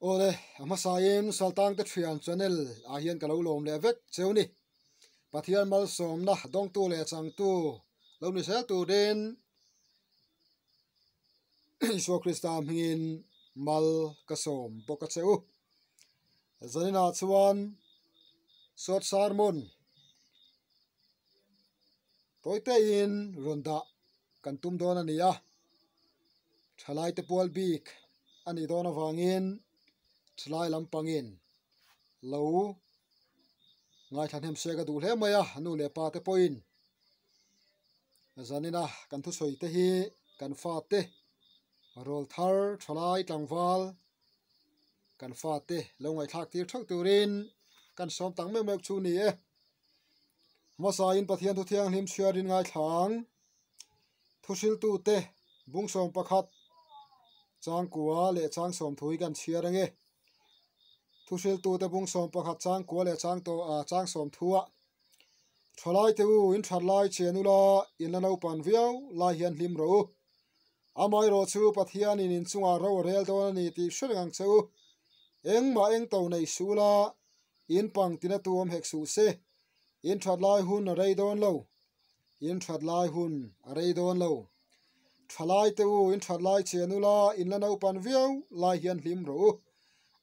Awle, a hmasain Saltangte Thian channel ah hian ka lo lawm leh vek cheu ni. Pathian malsawmna dawngtu leh changtu lo ni zel turin Isua Krista hmingin mal ka sawm bawk a che u. Zaninah chuan short sermon tawitein rawn dah kan tum dawn a ni a, thalaite pual bik a nih dawn avangin thalai lampangin lo ngaithla hnem se ka duh hle mai a, nu leh pa te pawhin zanina kan thusawi te hi kan fate rawl thar thalai tlangval kan fate lo ngaihthlak tir theuh turin kan sawm tak meuh meuh chu ni e. Hmasain Pathian thu thianghlim chhiarin ngaithlang thuhriltute bung 11 changkua leh chang 30 hi kan chhiar ange. Thuhriltute bung 11 changkua leh chang to chang 30 ah thalai te u in that lai chen ula in la naupan viau lai hian hlim rawh u. Amai rawh chu Pathianin in chungah ro a rel dawn a ni tih hre reng ang che u. Engmah eng to nei suh ula in pang tina tu awm hek suh se. In that lai hun a rei dawn lo. In that lai hun a rei dawn lo. Thalai te u in that lai chen ula in la naupan viau lai hian hlim rawh u.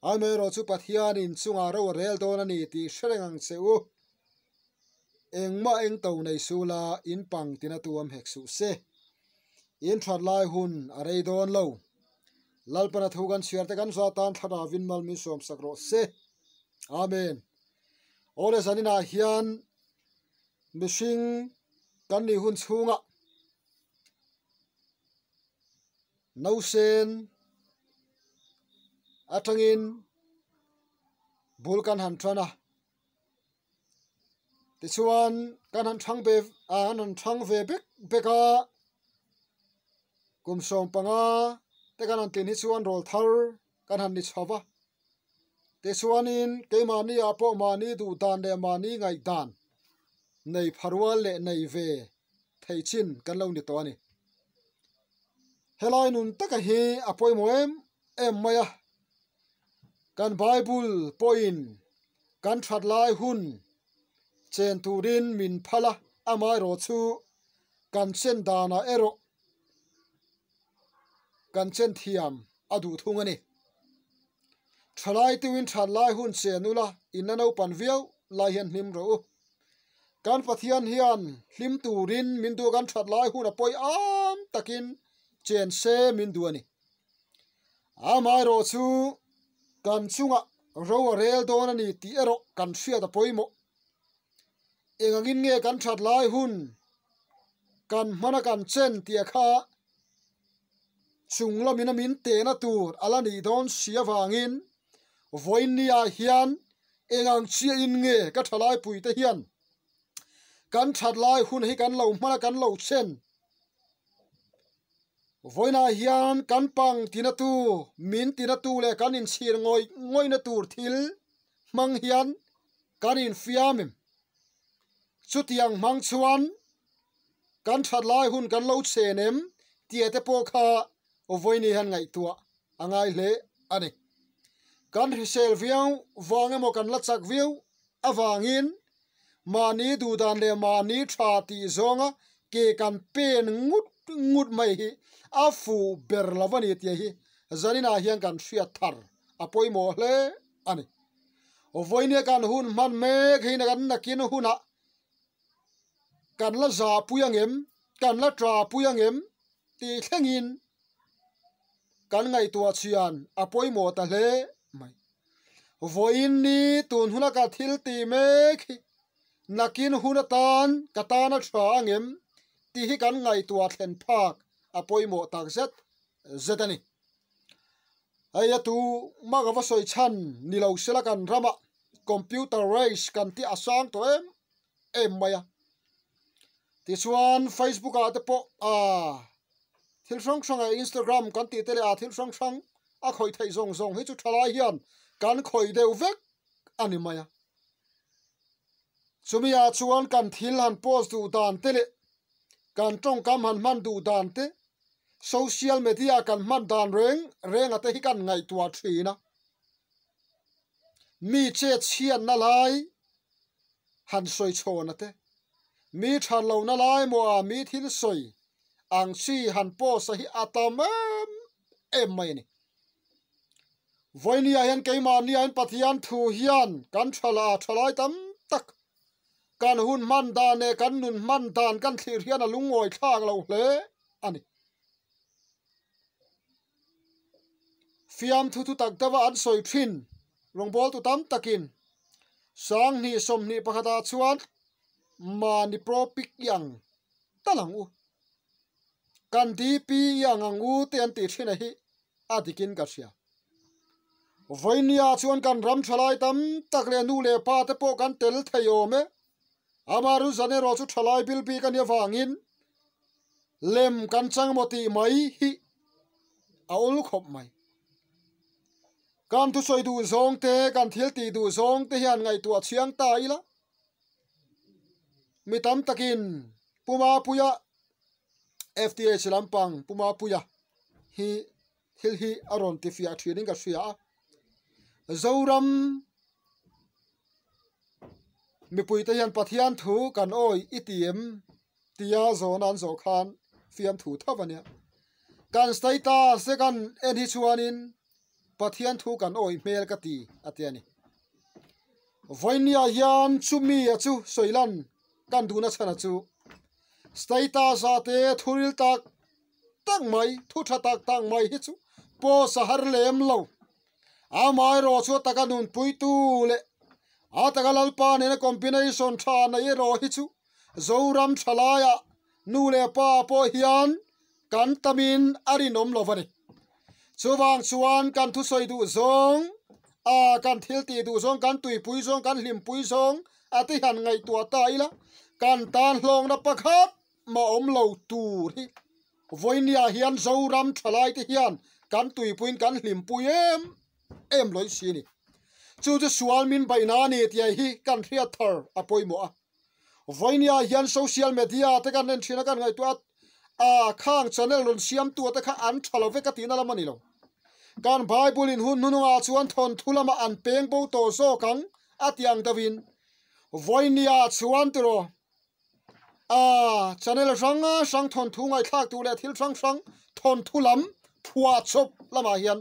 Amai rawh chu Pathianin chungah ro a rel dawn a ni tih hre reng ang che u. Engmah eng to nei suh ula in pang tina tu awm hek suh se. In that lai hun a rei dawn lo. Lalpana thu kan chhiar te kan za tan thlarauin mal min sawm sak rawh se. Amen. Awle zaninah hian mihring kan nih hun chhunga nausen atangin bul kan han tan a. Tichuan kan han thang ve an han thang ve bek bek a kum 15 te kan han tlin hi chuan rawl thar kan han ni chho va. Tichuanin keimahni ah pawh mahni duh dan leh mahni ngaih dan nei pharual leh nei ve thei chin kan lo ni tawh a ni. Helai nun taka hi a pawimawh em em mai a. Kan Bible pawhin kan that lai hun chen turin min phal a, amai rawh chu kan chen danah erawh kan chen thiam a duh thung a ni. Thalai tuin that lai hun chen ula in la naupan viau lai hian hlim rawh u. Kan Pathian hian hlim turin min duh kan that lai hun a pawi am takin chen se min duh a ni. Amai rawh chu kan chunga ro a rel dawn a ni tih erawh kan hriat a pawimawh. Engangin nge kan that lai hun kan hmana kan chen tia kha chung lamin a min tehna tur ala nih dawn si avangin vawinia hian engang chiahin nge ka thalai pui te hian kan that lai hun hi kan lo hmana kan lo chen. Vawiinah hian kan pang tina tu min tina tu leh kan inchhir ngawih ngawihna tur thil hmang hian kan infiam em. Chutiang hmang chuan kan that lai hun kan lo chen em tia te pawh kha vawiini hian ngaihtuah a ngai hle a ni. Kan hrisel viau vang emaw kan la chak viau awangin mahni duhdan leh mahni tha tih zawnga ke kan pen ngut ngut mai hi a fu ber lo a ni tia hi zaninah hian kan hriat thar a pawimawh hle a ni. Vawinia kan hun hman mek hi kan nakin hunah kan la za pui angem kan la tla pui angem tih thlengin kan ngaihtuah chian a pawimawh ta hle mai. Vawiin ni tun huna ka thil ti mek hi nakin hun atan ka tan a tha angem tih hi kan ngaihtuah thlen phak a pawimawh tak zet zet a ni. Hei a tu mah ka va sawi chhan ni lo sela kan rama computer race kan tih a sang tawh em em mai a. Tichuan Facebook ah te pawh a thil hrang hrang ah Instagram kan tih te leh a thil hrang hrang a khawih theih zawng zawng hi chu thalai hian kan khawih deuh vek a ni mai a. Chumi ah chuan kan thil han post duh dan te leh kan tawngkam han hman duh dan te social media kan hman dan reng reng a te hi kan ngaihtuah thin a. Mi chet chhiatna lai han sawi chhawn a te, mi that lohna lai maw a mi thil sawi ang chi han post a hi a tam em em mai a ni. Vawinia hian keimahni ah hian Pathian thu hian kan tha la tha lai tam tak kan hun hman dan leh kan nun hman dan kan thlir hian a lungawi thlak lo hle a ni. Fiamthu thu tak deuha an sawi thin rawngbawltu tam takin 20 21 ah chuan mahni propic i ang tal ang u, kan DP i ang ang u te an tih thin a hi a dikin ka hria. Vawinia chuan kan ram thalai tam tak leh nu leh pa te pawh kan tel thei awm e. Ama Ruzan erawh chu thalai bil bik a nih avangin lem kan chang maw tih mai hi a awl khawp mai. Kan thusawi duh zawng te, kan thil tih duh zawng te hian ngaihtuah chhiang ta ila. Mi tam takin Pu Mapuia FTH lampang Pu Mapuia hi thil hi a rawn ti fiah thinin ka hria a. Zoram mipuite hian Pathian thu kan awi i ti em tia zawhna an zawh khan fiamthu tho a nia. Kan status te kan en hi chuanin Pathian thu kan awi hmel ka ti a ti a ni. Vawinia hian chumi a chu sawilan kan duhna chhan a chu status ah te thuril tak tak mai thu tha tak tak mai hi chu post a har lem lo. Amaherawh chu a taka nunpuitu leh a taka Lalpa nena combination tha nei erawh hi chu Zoram thalaiah nu leh pa pawh hian kan tamin a rinawm lo a ni. Chuvang chuan kan thusawi duh zawng, a kan thil tih duh zawng, kan tuipui zawng, kan hlimpui zawng a ti han ngaihtuah ta ila, kan tan hlawkna pakhat mah awm lo tur hi Vawinia hian Zoram thalaite hian kan tuipuiin kan hlimpui em em lawih si a ni. Chu chu sual min baihna a ni tih hi kan hriat thar a pawimawh a. Vawinia hian social media te kan en thin a kan ngaihtuah a, a khang channel rawn siamtu te kha an tha lo vek a tihna lam a ni lo. Kan Bible in hun hnunungah chuan thawnthu lamah an peng bo tawh zawk ang a tih ang deuhin Vawinia chuan tiraw A channel hrang hrang thawnthu ngaihthlak tur leh thil hrang hrang thawnthu lam phuah chawp lamah hian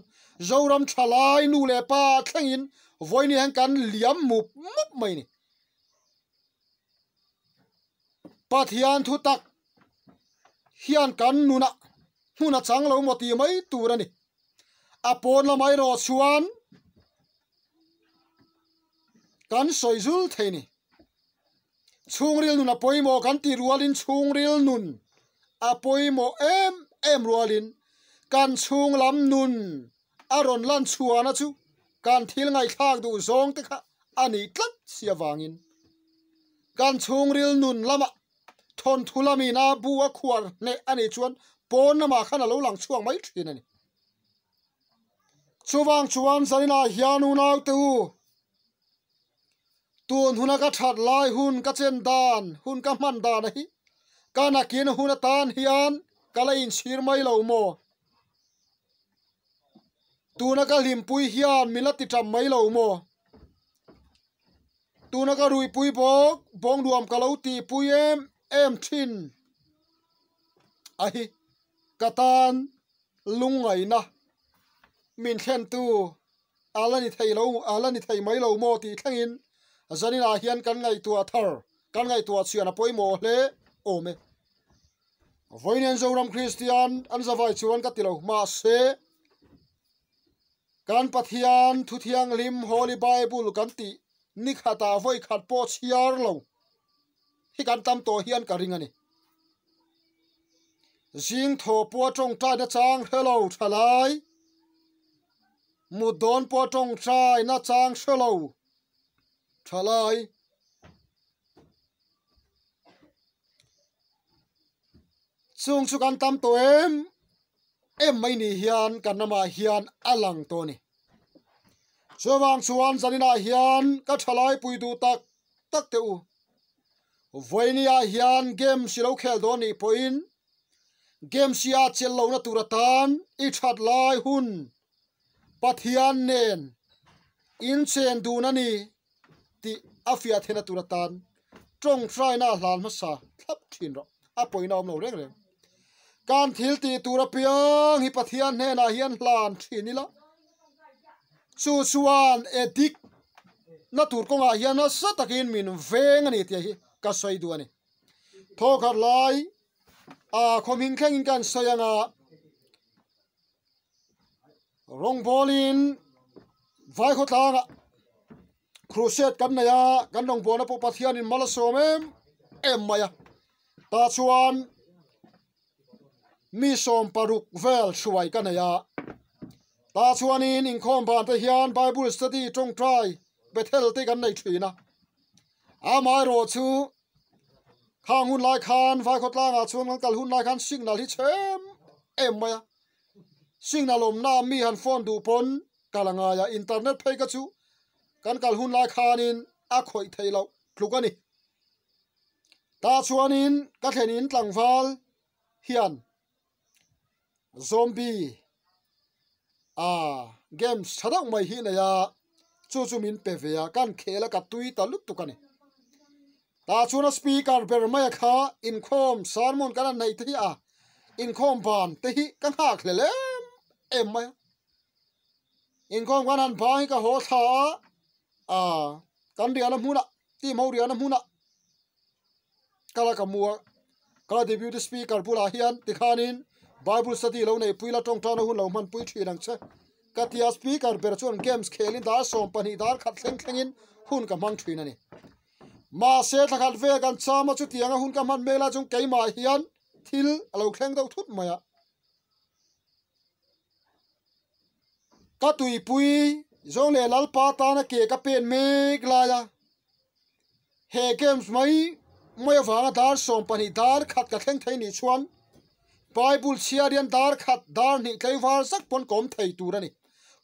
Zoram thalai nu leh pa thlengin vawiin hian kan liam mup mup mai a ni. Pathian thu tak hian kan nunah hmun a chang lo maw tih mai tur a ni. A pawn lamah erawh chuan kan sawi zul thei a ni. Chhungril nun a pawimawh kan tih rualin chhungril nun a pawimawh em em rualin kan chhunglam nun a rawn lan chhuahna chu kan thil ngaihthlak duh zawng te kha a nih tlat si avangin kan chhungril nun lamah thawnthu lamin a bu a khuar hneh a nih chuan pawn lamah khan a lo lang chhuak mai thin a ni. Chuvang chuan zaninah hian unaute u, Tun huna ka that lai hun ka chen dan hun ka hman dan a hi ka nakin hun atan hian ka la inchhir mai lo maw? Tuna ka hlimpui hian min la ti tam mai lo maw? Tuna ka ruihpui bawk bawngnuam ka lo tihpui em em thin a hi ka tan lungngaihna min thlentu a la ni thei lo, a la ni thei mai lo maw tih thlengin zaninah hian kan ngaihtuah thar, kan ngaihtuah chhian a pawimawh hle awm e. Vawiin Zoram Kristian an zavai chuan ka ti lo, mahse kan Pathian thu thianghlim Holy Bible kan tih ni khatah vawi khat pawh chhiar lo hi kan tam tawh hian ka ring a ni. Zing thaw pawh tawngtaina chang hre lo thalai. Mut dawn pawh tawngtai na chang hre lo thalai. Chung chu kan tam tawh em em mai ni hian kan ramah hian a lang tawh a ni. Chuvang chuan zaninah hian ka thalai pui duh tak tak teh u. Vawinia hian game si lo khel dawn nih pawhin game si a chelh lohna tur atan i that lai hun Pathian nen In chen dun a ni tih a fiah theihna tur atan tawngtaina hlan hmasa thlap thin rawh. A pawina awm lo reng reng. Kan thil tih tur apiang hi Pathian hnenah hian hlan thin ila. Chu chuan edik na tur kawngah hian nasa takin min veng a ni tih hi ka sawi duh a ni. Thawkhat lai a khawmhing thlengin kan sawi anga Rawngbawlin vai khawtlangah crusade kan nei a, kan rawngbawlna pawh Pathianin mal a sawm em em mai a. Tah chuan mi 60 vel hruai ka nei a. Tah chuanin inkhawm ban te hian Bible study tawngtai Bethel te kan nei thin a. Amaherawh chu khang hun lai khan vai khawtlangah chuan kan kal hun lai khan signal hi chhe em em mai a. Signal awmna mi han phone duh pawn kal a ngai a, internet phei ka chu kan kal hun lai khanin a khawih theih loh tluk a ni. Tah chuanin ka thlenin tlangval hian zombie a games tha deuh mai hi nei a, chu chu min pe ve a, kan khel a ka tui ta lutuk a ni. Tah chuan a speaker ber mai a kha inkhawm sermon kan han neih te hi a inkhawm ban te hi ka nghak hlel em em mai a. Inkhawm kan han bang hi ka haw thla a, ah kan riahna hmunah team ho riahna hmunah kal a ka mu a, ka deputy speaker bulah hian tikhanin bible study lo neih pui la tawngtaina hun lo hmanpui thin ang che ka ti a, speaker ber chuan games khelin dar 12 dar khat thleng thlengin hun ka hmang thin a ni. Mahse thlakhat vel kan cham a chutianga hun ka hman mek lai chuan keimah hian thil a lo thleng deuh thut mai a. Ka tuipui zawng leh Lalpa tana ke ka pen mek lai a, he games mai mai avanga dar 12 dar khat ka thleng thei nih chuan Bible chhiar hian dar khat dar hnih tlaivar zak pawn ka awm thei tur a ni.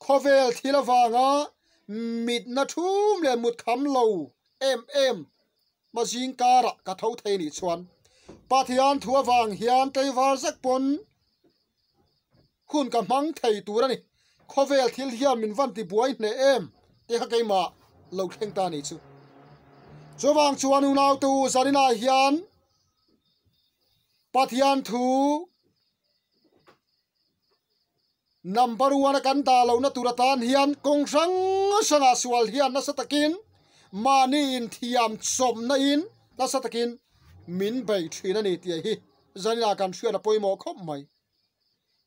Khawvel thil avanga mitna thum leh mut kham lo em em ma zing karah ka tho thei nih chuan Pathian thu avang hian tlaivar zek pawn hun ka hmang thei tur a ni. Khawvel thil hian min van ti buai hneh em tih kha keimah lo thleng ta nih chu. Chuvang chuan unau-tu zaninah hian Pathian thu Number one a kan dah lohna tur atan hian kawng hrang hrangah sual hian nasa takin mahni inthiam chawmna in nasa takin min bei thin a ni tih hi zaninah kan hriat a pawimawh khawp mai.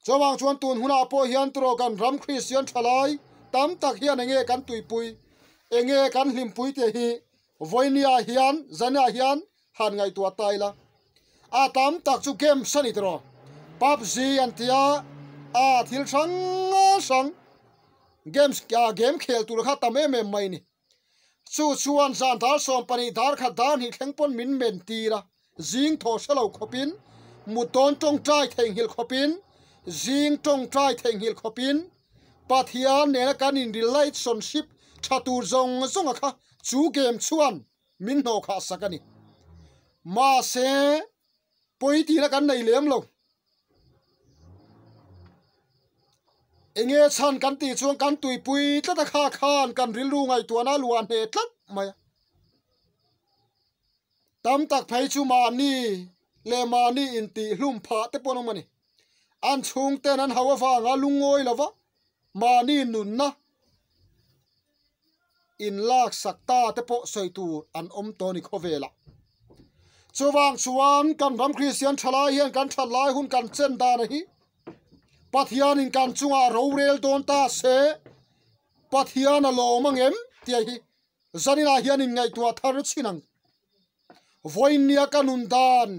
Chuvang chuan tun hunah pawh hian turaw kan ram Kristian thalai tam tak hian enge kan tuipui, enge kan hlimpui tih hi vawinia hian zaninah hian han ngaihtuah ta ila. A tam tak chu games a ni tiraw. PUBG an ti a, a thil hrang hrang games game khel tur kha tam em em mai a ni. Chu chuan zan dar 12 dar khat dar hnih thleng pawn min men tir a, zing thaw hre lo khawpin, mut dawn tawngtai theihnghilh khawpin, zing tawngtai theihnghilh khawpin Pathian nena kan in relationship tha tur zawng zawnga kha chu game chuan min hnawh khah sak a ni. Mahse, pawi tihna kan nei lem lo. Enge chhan kan tih chuan kan tuipui tlat a kha khan kan rilru ngaihtuahna a luah hneh tlat mai a. Tam tak phei chu mahni leh mahni intihhlum phah te pawh an awm a ni. An chhungten an hau avanga lungawi lova mahni nunna in lak sak ta te pawh sawi tur an awm tawh a ni khawvelah. Chuvang chuan kan ram Kristian thalai hian kan that lai hun kan chen dan a hi Pathianin kan chungah rorel dawn ta se Pathian a lawm angem tih hi zaninah hian in ngaihtuah thar chin ang. Vawinia ka nun dan,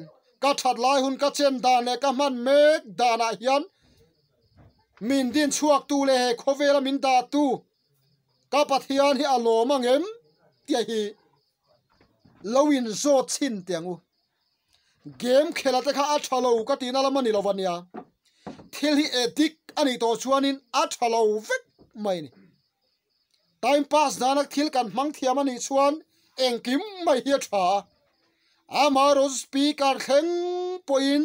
ka that lai hun ka chen dan leh ka hman mek danah hian min din chhuak tu leh he khawvela min dah tu ka Pathian hi a lawm angem tih hi lo in zawt chhin teh ang u. Game khela te kha a tha lo ka tihna lam a ni lo a nia. Thil hi addict a nih tawh chuanin a tha lo vek mai a ni. Time pass nana thil kan hmang thiam a nih chuan engkim mai hi a tha a. Amaherawhchu speaker thleng pawhin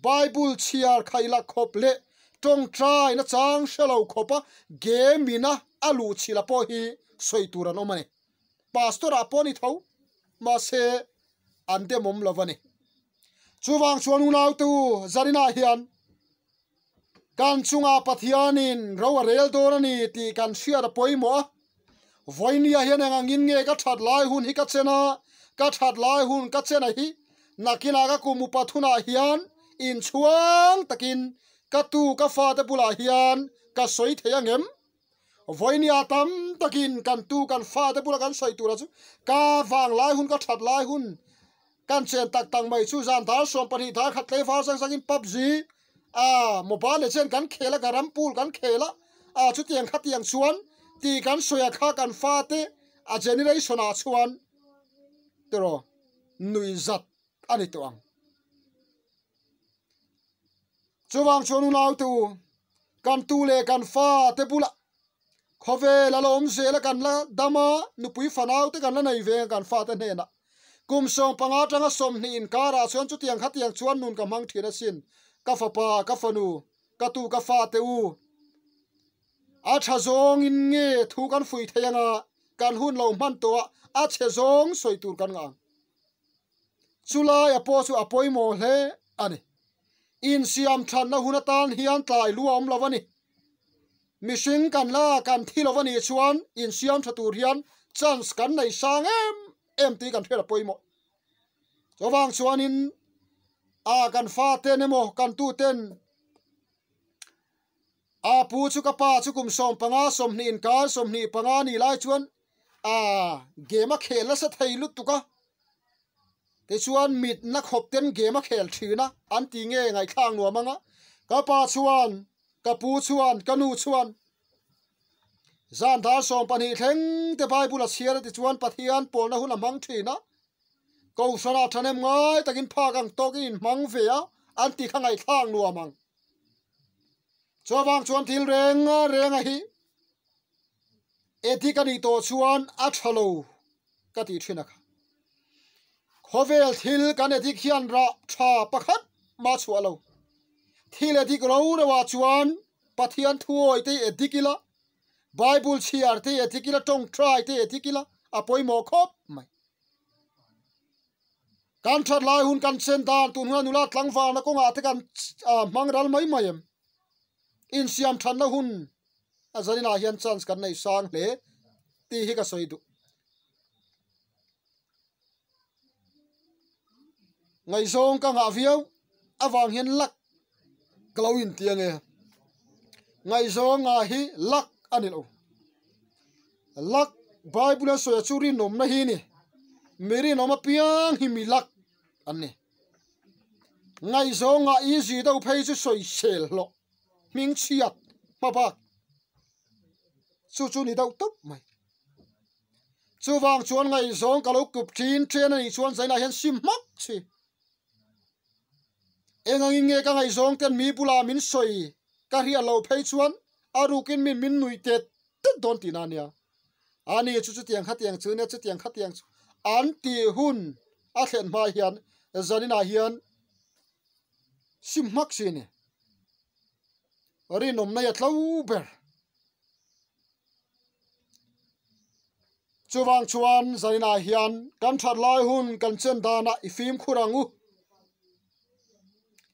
Bible chhiar khaih lak khawp leh. Tawngtai nachang hre lo khawpa game ina a luh chhila pawh hi sawi tur an awm a ni. Pastor ah pawh a ni tho, mahse an demawm lo a ni. Chuvang chuan unautu Zarina hian kan chungah Pathianin ro a rel dawn a ni tih kan hriat a pawimawh a. Vawinia hian eng angin nge ka that lai hun hi ka chen a, ka that lai hun ka chen a hi nakinah ka kum upa thunah hian inchhuang takin ka tu ka fate bulah hian ka sawi thei angem? Vawinia tam takin kan tu kan fate bula kan sawi tura chu ka vang lai hun ka that lai hun kan chen tak tak mai chu zan dar 12 dar khat tlei var zang zangin PUBG a mobile legend kan khel a garam pool kan khel a a chutiang khatiang chuan tih kan sawi a kha kan fate a generation ah chuan tiraw nuihzat a ni tawh ang. Chuvang chuan unau te u, kan tu leh kan fa te bulah khawvel a la awm zel a, kan la dam a, nupui fanau te kan la nei ve ang kan fa te hnenah. Kum 15 atanga 20 inkarah chuan chutiang khatiang chuan nun ka hmang thin asin, ka fapa, ka fanu, ka tu ka fa te u. A tha zawngin nge thu kan fuih thei anga kan hun lo hman tawh a, a chhe zawng sawi tur kan ngah ang. Chulai a pawh chu a pawimawh hle a ni. Insiam thatna hun atan hian tlai lu a awm lo a ni. Mihring kan la kan thi lo a nih chuan insiam tha tur hian chance kan nei sang em em tih kan hriat a pawimawh. Chuvang chuanin a kan faten emaw kan tuten a pu chu ka pa chu kum 15 20 inkar 25 nih lai chuan a game a khel nasa thei lutuk a tichuan mit na khawp ten game a khel thin a an ti nge ngaihthlak nuam anga ka pa chuan ka pu chuan ka nu chuan zan dar 12 thleng te bible a chhiar a tichuan Pathian pawlna hun a hmang thin a kohhran ah thahnem ngai takin phak ang tawkin in hmang ve a an ti kha ngaihthlak nuam ang chuvang chuan thil reng reng a hi Ethic a nih tawh chuan a tha lo ka tih thin a kha. Khawvel thil kan ethic hian rah tha pakhat mah chhuah lo. Thil ethic ro reuh ah chuan Pathian thuawi te ethic ila, Bible chhiar te ethic ila, tawngtai te ethic ila a pawimawh khawp mai. Kan that lai hun kan chen dan tun huna nula tlangvalna kawngah te kan hmang ral mai mai em. Insiam thatna hun a zaninah hian chance kan nei sang hle tih hi ka sawi duh. Ngaihzawng ka nghah viau avang hian luck ka lo inti ange. Ngaihzawng ngah hi luck a ni lo. Luck Bible a sawi a chu rinawmna hi a ni. Mi rinawm apiang hi mi luck an ni. Ngaihzawng ngah easy deuh phei chu sawisel hlawh. Hming chhiat hma bak chu chu ni deuh tawp mai. Chuvang chuan ngaihzawng ka lo kup thin then a nih chuan zainah hian sim hmak chi. Eng angin nge ka ngaihzawng ten mi bulah min sawi ka hriat loh phei chuan a rukin min min nuih tet tet dawn tihna a nia. Ani chu chutiang khatiang chu nia chutiang khatiang chu an tih hun a thlen hma hian zaninah hian sim hmak chi a ni. Rinawmna hi a tlo ber. Chuvang chuan zaninah hian kan that lai hun kan chen danah i fimkhur ang u.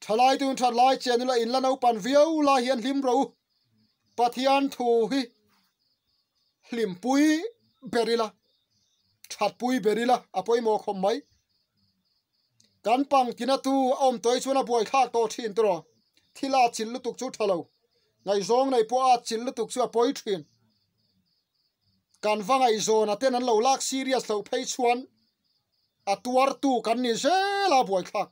Thalai tun that lai chen ila in la naupan viau lai hian hlim rawh u. Pathian thu hi hlimpui ber ila, thatpui ber ila a pawimawh khawp mai. Kan pangtina tu a awm tawh hi chuan a buai thlak tawh thin tiraw. Thil a chilh lutuk chu tha lo. Ngaihzawng nei pawh a chilh lutuk chu a pawi thin. Kan va ngaihzawn a ten an lo lak serious loh phei chuan a tuartu kan ni zel a buai thlak.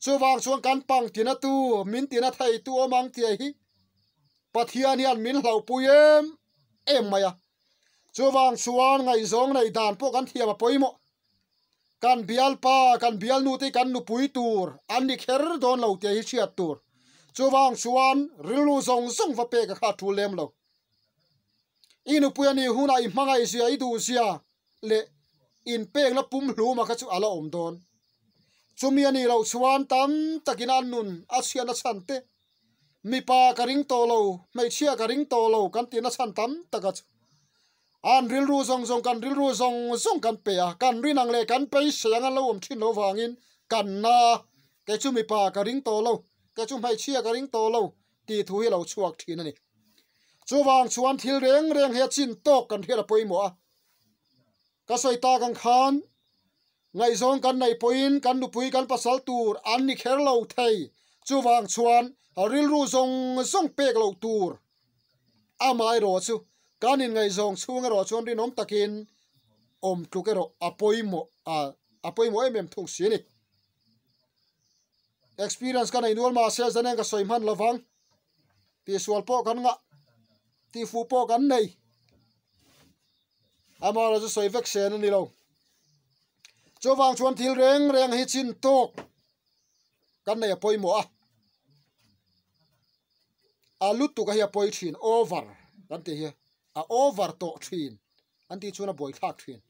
Chuvang chuan kan pangtina tu min tina thei tu awm ang tih hi Pathian hian min hlauhpui em em mai a. Chuvang chuan ngaihzawng nei dan pawh kan thiam a pawimawh. Kan bialpa, kan bialnu te hi kan nupui tur an ni kher dawn lo tih hi hriat tur. Chuvang chuan rilru zawng zawng va pek a kha a tul lem lo. I nupui a nih hunah i hmangaih zia, i duh zia leh inpekna pumhluma kha chu a la awm dawn. Chumi a nih loh chuan tam takin an nun a chhiatna chhan te. Mipa ka ring tawh lo, hmeichhia ka ring tawh lo kan tihna chhan tam taka chu an rilru zawng zawng kan rilru zawng zawng kan pe a, kan rin ang leh kan beisei ang an lo awm thin lo vangin kan na a, kei chu mipa ka ring tawh lo, kei chu hmeichhia ka ring tawh lo tih thu hi a lo chhuak thin a ni. Chuvang chuan thil reng reng hi a chin tawk kan hriat a pawimawh a. Ka sawi tak ang khan ngaihzawng kan neih pawhin kan nupui kan pasal tur an ni kher lo thei. Chuvang chuan rilru zawng zawng pek loh tur amaherawh chu kan inngaihzawng chhung erawh chuan rinawm takin awm tluk erawh a pawimawh a a pawimawh em em thung si a ni. Experience ka nei nual mahse zanen ka sawi hman lovang tihsual pawh kan ngah tihfuh pawh kan nei. Amara chu sawi vek sen a ni lo. Chuvang chuan thil reng reng hi chin tawk kan nei a pawimawh a. A lutuk a hi a pawi thin over kan tih hi a over tawh thin an tih chuan a buai thlak thin.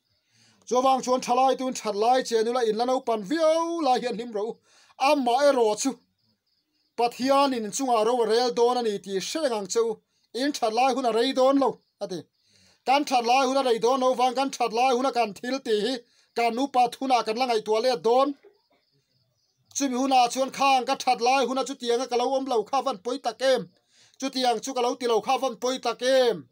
Chuvang chuan thalai tun that lai che nula in la naupan viau lai hian hlim rawh u. Amaherawh chu Pathianin chungah ro a rel dawn a ni tih hreng ang che u. In that lai hun a rei dawn lo, a ti. Kan that lai hun a rei dawn lo vang kan that lai huna kan thil tih hi kan upa thunah kan la ngaihtuah let dawn. Chumi hunah chuan khang ka that lai huna chutianga ka lo awm lo kha van pawi tak em? Chutiang chu ka lo ti lo kha van pawi tak em?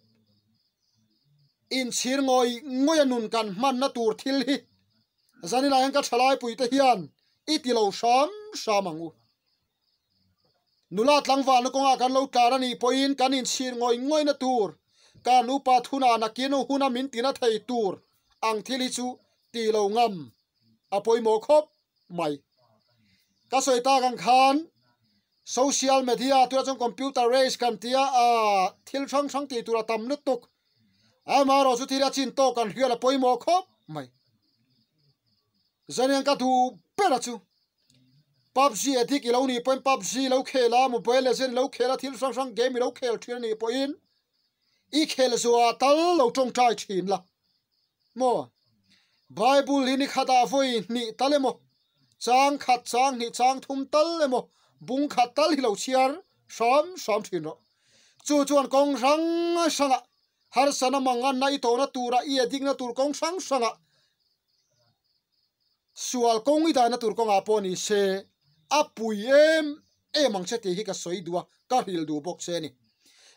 Inchhir ngawih ngawih a nun kan hmanna tur thil hi zaninah hian ka thalaipuite hian i ti lo hram hram ang u. Nula tlangvalna kawngah kan lo tlan a nih pawhin kan inchhir ngawih ngawihna tur, kan upa thunah nakin huna min tina thei tur ang thil hi chu ti lo ngam a pawimawh khawp mai. Ka sawi tak ang khan social media tunah chuan computer race kan tia a thil hrang hrang tih tur a tam lutuk. Amaherawh chu thil a chin tawk kan hriat a pawimawh khawp mai. Zanian ka duh ber a chu PUBG addict i lo nih pawhin PUBG i lo khel a, Mobile Legend i lo khel a, thil hrang hrang game i lo khel thin a nih pawhin i khel zuah tal lo tawngtai thin la maw? Bible hi ni khatah vawi hnih tal emaw, chang khat chang hnih chang thum tal emaw, bung khat tal hi lo chhiar hram hram thin rawh. Chu chuan kawng hrang hrangah harsana manganna i tawhna turah i addict-na tur kawng hrang hrangah Sual kawng i daina tur kawngah pawh ni se, a pui em em ang che tih hi ka sawi duh a, ka hril duh bawk che a ni.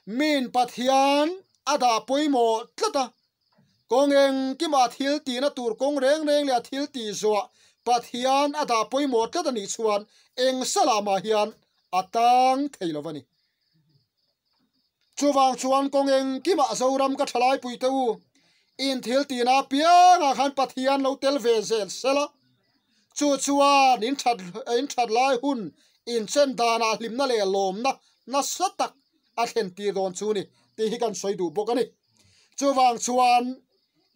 Min Pathian a dah pawimawh tlat a, kawng engkimah thil tihna tur kawng reng reng leh a thil tih zawhah Pathian a dah pawimawh tlat a nih chuan eng salah mah hian a tang thei lo va ni. Chuvang chuan kawng engkimah Zoram ka thalaipui te u, in thil tihna apiangah khan Pathian lo tel ve zel sela, chu chuan in that in that lai hun in chen danah hlimna leh lawmna nasa tak a thlen tir dawn chu ni tih hi kan sawi duh bawk a ni. Chuvang chuan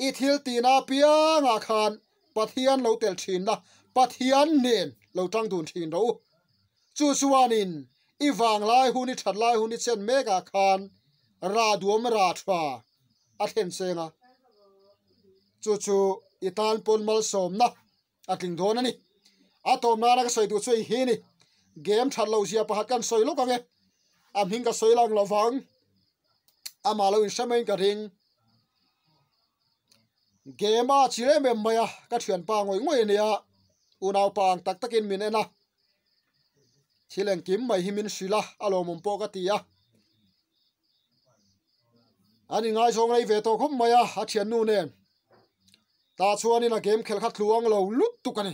i thil tihna apiangah khan Pathian lo tel thinna Pathian nen lo tang dun thin rawh u. Chu chuanin I vang lai hun, i that lai hun, i chen mek ah khan rah duam rah tha a thlen cheng a, chu chu i tan pawn malsawmna a tling dawn a ni. A tawm nana ka sawi duh chu hei hi a ni, game that loh zia pakhat kan sawi lawk ang e, a hming ka sawi lang lovang, amah lo inhre maiin ka ring. Game a chi em em mai a, ka thianpa ngawih ngawih a nia, unaupa ang tak takin min en a. Thil engkim mai hi min hrilh a, a lawmawm pawh ka ti a. An ingaizawng rei ve tawh khawp mai a, a thiannu nen. Tah chuanin a game khelh kha tluang lo lutuk a ni.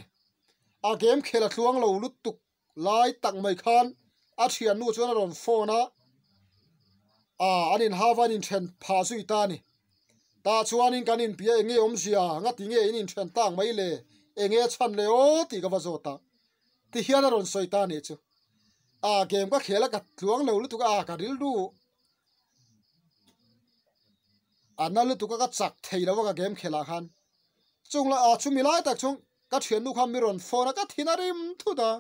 A game khelh a tluang lo lutuk lai tak mai khan a thiannu chuan a rawn phone a, ah an inhau a, an inthen phah zui ta a ni. Tah chuanin kan inpia eng nge awmzia, ngati nge in inthen tak mai le, eng nge chhan le aw tih ka va zawt a. Ti hian a rawn sawi ta nih chu. A game ka khel a ka tluang lo lutuk a ka rilru a na lutuk a ka chak thei lo a ka game khelah khan. Chung la a chumi lai tak chuan ka thiannu khan mi rawn phone a ka thin a rim thut a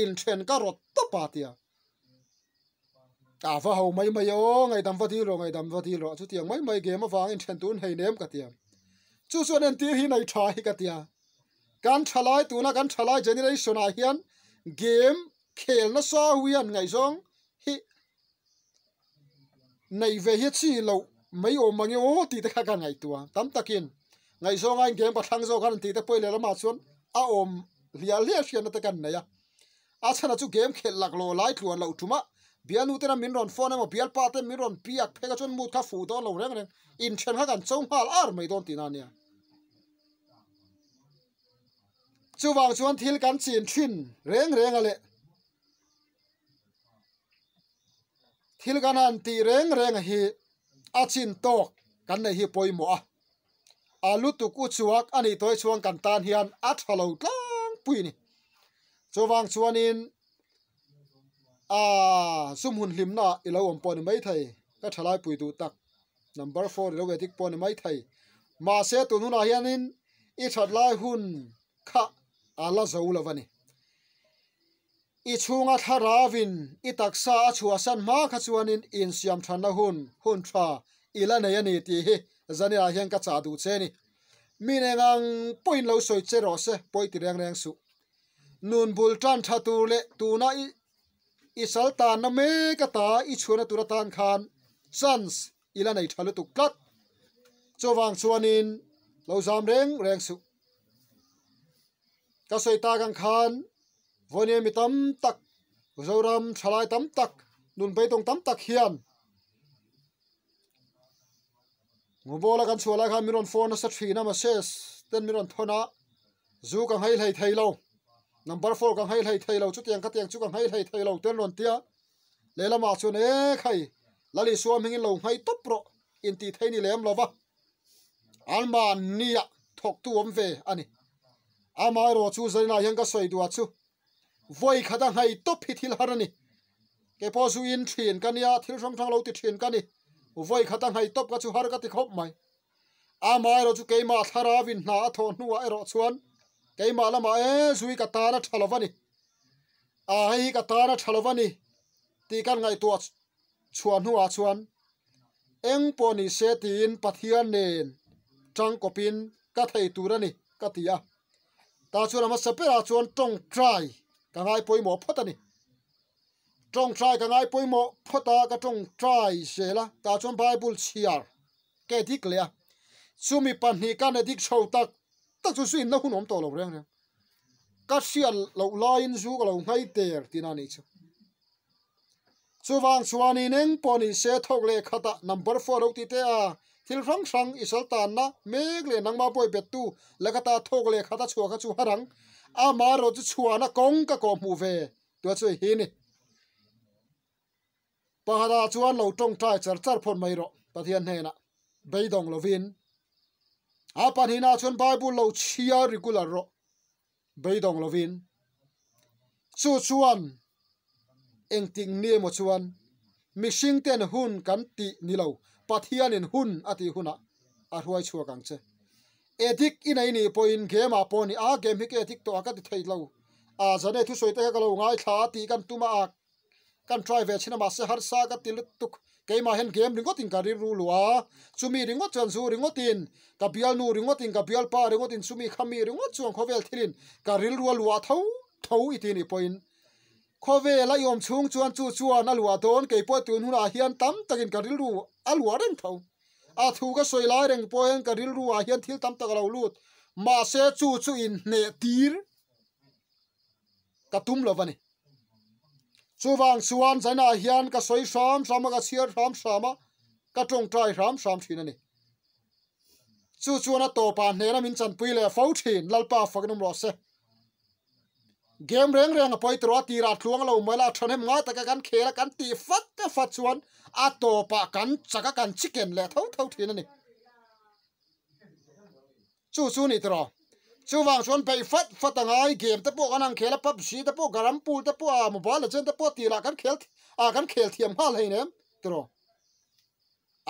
inthen ka rawt tawp a tia. A va ho mai mai aw ngaihdam va dil rawh ngaihdam va dil rawh chutiang mai mai game avang inthen tur hei nem ka tia. Chu chuan entir hi nei tha hi ka tia. Kan thalai tuna kan thalai generation ah hian game khel nasa hu hian ngaihzawng hi Neih ve hi chi loh mai awm mange aw tih te kha ka ngaihtuah tam takin ngaihzawng a game ka thlang zawk a rawn tih te pawh leh lamah chuan a awm hliah hliah hriatna te kan nei a. A chhan a chu game khelh lak lawh lai tluan loh ṭum a, bialnu tena min rawn phone emaw bialpa ten min rawn biak phek a chuan mood kha fuh dawn lo reng reng inthen kha kan cho nghal ar mai dawn tihna a nia. Chuvang chuan thil kan chin thin reng reng a leh. Thil kan han tih reng reng hi a chin tawk kan neih hi pawimawh a, a lutuk u chuak a nih tawih chuan kan tan hian a tha lo tlangpui a ni. Chuvang chuanin aa sum hun hlimna ah i lo awm pawh a ni maithei, ka thalai pui duh tak number four i lo edik pawh a ni maithei. Mahse tun hunah hianin i that lai hun kha a la zo lo a ni. I chhunga thlaravin i taksa a chhuahsan hma kha chuanin insiam thanna hun hun tha i la nei a ni tih hi Zaniah hian ka chah duh che a ni. Mi neng ang pawhin lo sawi che rawh se, pawi ti reng reng suh. Nun bul tan tha tur leh tuna i i sal tanna mek ata i chhuahna tur atan khan chance i la nei tha lutuk tlat. Chuvang chuanin lo zam reng reng suh. Ka sawi tak ang khan Vawnia mi tam tak, Zoram thalai tam tak, nun beidawng tam tak hian Ngawbawla kan chhuah lai khan min rawn phone nasa thin a, message ten min rawn thawn a, zu ka nghei hlei thei lo, number four ka nghei hlei thei lo, chutiang khatiang chu ka nghei hlei thei lo ten rawn tia, lehlamah chuan e khai Lal Isua hmingin lo nghei tawp rawh intih thei ni lem lova. Anmahnia thawktu awm ve a ni. Amaherawh chu zaninah hian ka sawi duh a chu vawi khat a nghei tawp hi thil har a ni. Kei pawh zu in thin ka nia, thil hrang hrang lo ti thin ka ni. Vawi khat a nghei tawp ka chu har ka ti khawp mai. Amaherawh chu keimah thlarauin hna a thawh hnuah erawh chuan keimah lamah e zui ka tan a tha lo va ni. A hei hi ka tan a tha lo va ni tih kan ngaihtuah chhuah hnuah chuan eng pawh ni se tiin Pathian nen tangkawpin ka thei tur a ni ka ti a. Tah chuan a hmasa berah chuan tawngtai ka ngai pawimawh phawt a ni. Tawngtai ka ngai pawimawh phawt a, ka tawngtai zel a, tah chuan Bible chhiar ka edik leh a. Chumi pahnih kan edik chho tak tak chu zu inna hun awm tawh lo reng reng. Ka hriat loh laiin zu ka lo nghai der tihna a nih chu. Chuvang chuanin eng pawh ni se thawk leh khatah number four lo ti teh a, thil hrang hrang i sal tanna mek leh nangmah bawi bettu lakata thawk leh khata chhuah kha chu har ang. Amaherawh chu chhuahna kawng ka kawh hmuh ve tua chu hi ni. Pakhatah chuan lo tawngtai char char phawt mai rawh Pathian hnenah beidawng lovin. A pahnihna chuan Bible lo chhiar regular rawh. beidawng lovin chu chuan engtik ni emaw chuan mihring ten hun kan tih ni lo Pathianin hun a tih hunah a hruai chhuak ang che. Edik i nei nih pawhin game ah pawh ni a game hi ka edik tawh a ka ti thei lo a zane thusawi te kha ka lo ngaithla a tih kan tum a Kan try ve thin a mahse harsa ka ti lutuk keimah hian game ringawt in ka rilru luh a chumi ringawt chuan zu ringawt in ka bialnu ringawt in ka bialpa ringawt in chumi khami ringawt chuan khawvel thil in ka rilru a luah tho tho i ti nih pawhin khawvel a i awm chhung chuan chu chuan a luah dawn keipawh tun hunah hian tam takin ka rilru a luah reng tho a thu ka sawi lai reng pawh hian ka rilru ah hian thil tam tak a lo lut mahse chu chu inhneh tir ka tum lo va ni. Chuvang chuan China hian ka sawi hram hram a, ka chhiar hram hram a, ka tawngtai hram hram thin a ni. Chu chuan a tawpah hnena min chanpui leh fo thin, Lalpa fakin awm rawh se. Game reng reng a pawi tawh a, tirah tluang lo mai la, thahnem ngai taka kan khel a, kan tih fat fat chuan a tawpah kan chak a, kan chicken leh tho tho thin a ni. Chu chu ni tawh. Chuvang chuan beih fat fat a ngai, game te pawh kan han khel a, PUBG te pawh, garam pool te pawh a, mobile legend te pawh tih lah kan khel a kan khel thiam nghal hei nem tawh.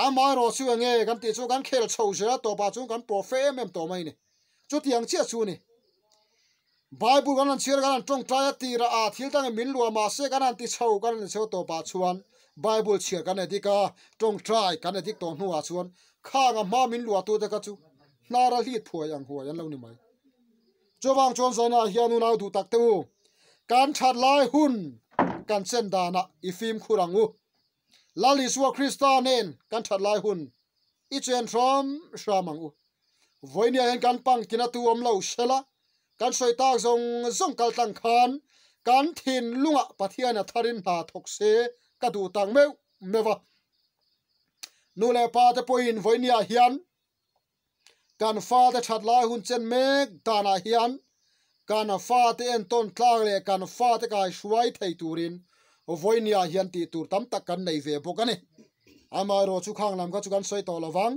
Amaherawh chu enge kan tih chu kan khel chho zel a tawpah chuan kan pawh fe em em tawh mai a ni. Chutiang chiah chu a ni. Bible kan han chhiar a, kan han tawngtai a tirah a thil dangin min luah mahse kan han ti chho kan han ti chho tawpah chuan Bible chhiar kan edik a, tawngtai kan edik tawh hnuah chuan khang a hma min luahtute kha chu hnar a hlit phuai ang huai an lo ni mai. Chuvang chuan Zaina hian unau duh tak te u, kan that lai hun kan chen danah i fimkhur ang u. Lal Isua Krista nen kan that lai hun i chen hram hram ang u. Vawinia hian kan pang tina tu awm lo sela, kan sawi tak zawng zawng kal tlang khan kan thinlungah Pathian a tharin hna thawk se ka duh tak meuh meuh a. Nu leh pa te pawhin vawinia hian kan fate that lai hun chen mek danah hian kan fate entawn tlak leh kan fate kai hruai thei turin vawinia hian tih tur tam tak kan nei ve bawk a ni. Amaherawh chu khang lam kha chu kan sawi tawh lo vang.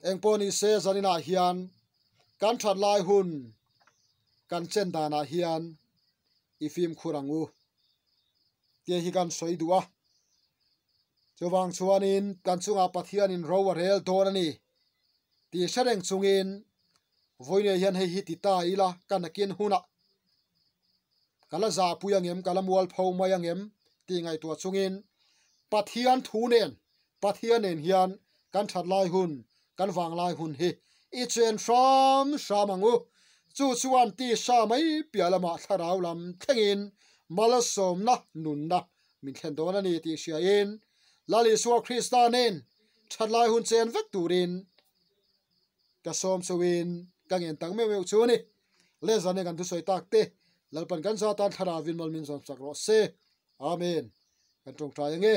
Engpawh ni se zaninah hian kan that lai hun kan chen danah hian i fimkhur ang u tih hi kan sawi duh a. Chuvang chuanin kan chungah Pathianin ro a rel dawn a ni tih hre reng chungin vawinia hian hei hi ti ta ila ka nakin hunah ka la zahpui ang em, ka la mualpho mai ang em tih ngaihtuah chungin Pathian thu nen Pathian nen hian kan that lai hun, kan vang lai hun hi i chen hram hram ang u. Chu chuan tisa mai piah lamah thlarau lam thlengin malsawmna nunna min thlen dawn a ni tih hriain Lal Isua Krista nen that lai hun chen vek turin ka sawm chauhin ka ngen tak meuh meuh chu a ni. Lehzan nen kan thusawi tak te Lalpan kan za tan thlarauin mal min zawm sak rawh se. Amen. Kan tawngtai ange.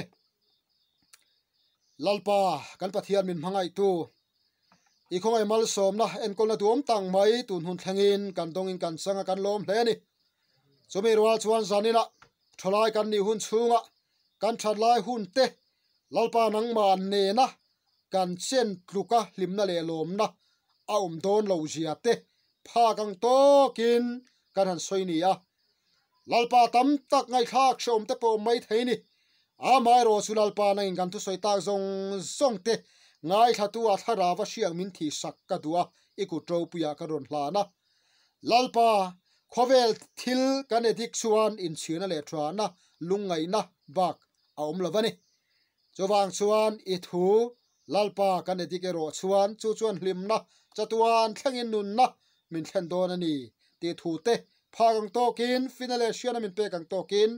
Lalpa, kan Pathian min hmangaihtu, i khawngaih malsawmna enkawlna duam tak mai tun hun thlengin kan dawngin kan chang a, kan lawm hle a ni. Chumi rual chuan zaninah thalai kan nih hun chhungah kan that lai hun te Lalpa nangmah nena kan chen tluka hlimna leh lawmna a awm dawn lo zia te phak ang tawkin kan han sawi ni a. Lalpa tam tak ngaihthlak hreawm te pawh awm mai thei ni. Amaherawh chu Lalpa nangin kan thusawi tak zawng zawng te ngaithlatu a thlarau a hriak min thih sak ka duh a, i kut ropuiah ka rawn hlan a. Lalpa, khawvel thil kan edik chuan inchhirna leh thahna, lungngaihna bak a awm lo va ni. Chuvang chuan i thu Lalpa kan edik erawh chuan chu chuan hlimna, chatuan thlengin nunna min thlen dawn a ni tih thu te phak ang tawkin fina leh hriana min pek ang tawkin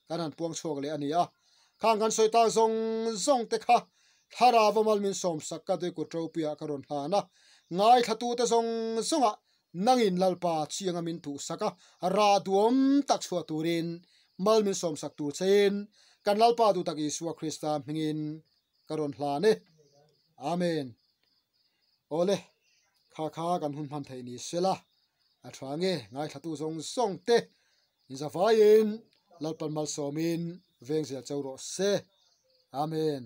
kan han puang chhuak leh a ni a. Khang kan sawi tak zawng zawng te kha thlarau a mal min sawmsak ka dui kut ropuiah ka rawn hlan a, ngaithlatute zawng zawngah nangin Lalpa chianga min tuhsak a, rah duam tak chhuah turin mal min sawmsak tur chein kan Lalpa duhtak Isua Krista hmingin ka rawn hlan e. Amen. Awle, kha kha kan hun hman theih ni sela, a tha nge ngaithlatu zawng zawng te inzavaiin Lalpan malsawmin veng zel chau rawh se. Amen.